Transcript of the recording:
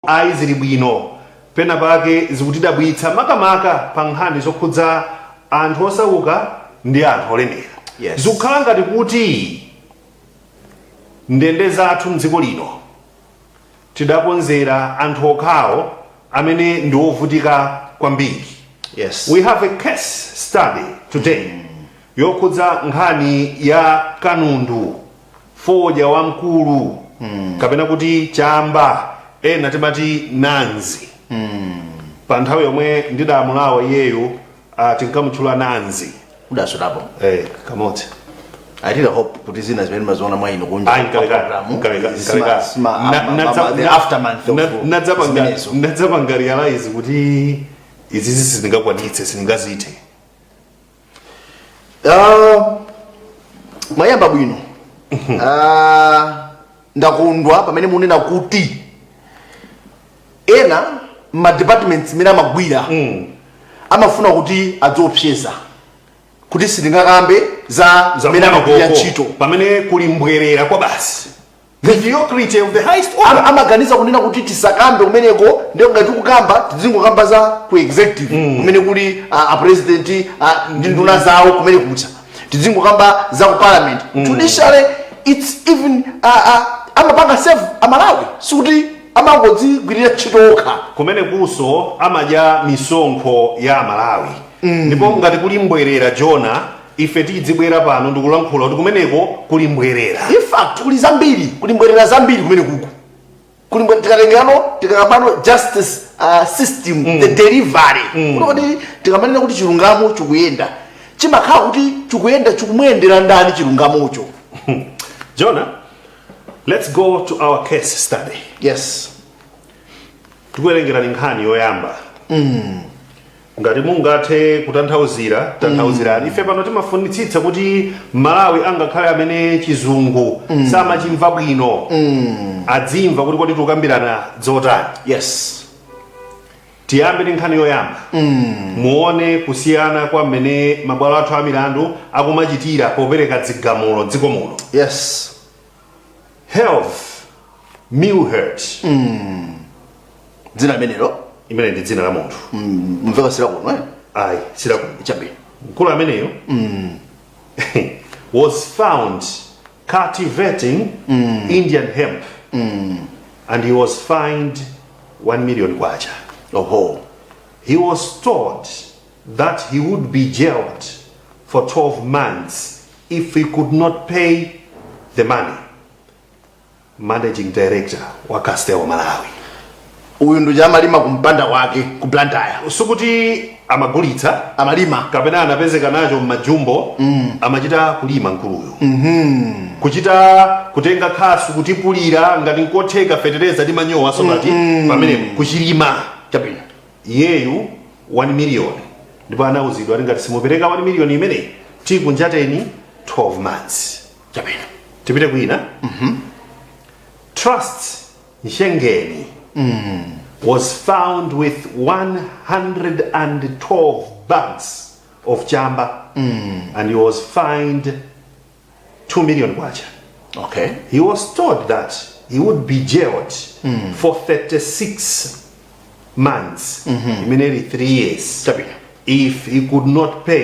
Ayi, zili bwino. Pena pake zikutidabwitsa, makamaka pa nkhani zokhudza anthu osauka ndi anthu olemera. Zikukhala ngati kuti ndende zathu mdziko lino tidakonzera anthu okhawo amene ndi ovutika kwambiri. We have a case study today yokhudza nkhani ya kanundu, fodya wamkulu, kapena kuti chamba, ena timati nanzi. Pa nthawi yomwe ndidamulawa iyeyu, tinkamutchula nanzi. Udasulapo? Eh, kamodzi. I did hope kuti zina zimene maziona mwa inu kunja Ayi, kwa programu, nkalekale. the aftermath of zimenezo. Nadzapanga realize kuti izizi sindingakwanitse, sindingazithe. Mwayamba bwino. Ndakondwa pamene munena kuti ena ma departments imene amagwira amafuna kuti adziopseza kuti sitingakambe za zimene amagwira ntchito. Pamene kuli mbwerera kwa basi, mediocrity of the highest order. Amaganiza kunena kuti tisakambe kumeneko, ndiyo ngati tikukamba tizingokamba za ku executive, kumene kuli a president ndi nduna zawo, kumene kutsa tizingokamba za ku parliament, judiciary. It's even amapanga serve Amalawi, sikuti amangodzigwirira ntchito okha. Kumene kuso amadya misonkho ya Amalawi, ndipo ngati kuli mbwerera, Jona, ife tidzibwera pano ndikulankhula kuti kumeneko kuli mbwerera. In fact, kuli zambiri, kuli mbwerera zambiri kumene kuku kuli tikatengerano, tikakambano justice system, the delivery, kuti tikamanena kuti chilungamo chikuyenda, chimakhala kuti chikuyenda, chikumuyendera ndani chilungamocho? Jona, let's go to our case study. Yes. Tikuwerengerani nkhani yoyamba. Ngati mungathe kutanthauzira, tanthauzirani. Ife pano timafunitsitsa kuti Malawi angakhale amene chizungu samachimva bwino adzimva kuti kodi tikukambirana zotani. Tiyambe ndi nkhani yoyamba, muone kusiyana kwa mmene mabwalo athu a milandu akumachitira popereka zigamulo dziko muno. Health Milhert. Dzina limenelo? Imene ndi dzina la munthu. Mveka sila kuno, eh? Ayi, silakuno. Chabwino. Mkulu ameneyo was found cultivating Indian hemp and he was fined 1 million kwacha. Oho. He was told that he would be jailed for 12 months if he could not pay the money. Managing director wa Castel Malawi. Uyu ndi amalima kumpanda kwake ku Blantyre. Sikuti amagulitsa. Amalima. Kapena anapezeka nacho mmajumbo. Amachita kulima mkuluyo, kuchita kutenga khasu, kutipulira, ngati nkotheka fetereza ndi manyowa, sokati pamene kuchilima. Chabwino. Iyeyu 1 million, ndipo anauzidwa ati ngati simupereka 1 million imeneyi, tikunjateni 12 months. Chabwino. Tipite kwina. Trust Nshengeni was found with 112 bags of chamba and he was fined 2 million kwacha. He was told that he would be jailed for 36 months, immediately 3 years, Chabwino. if he could not pay.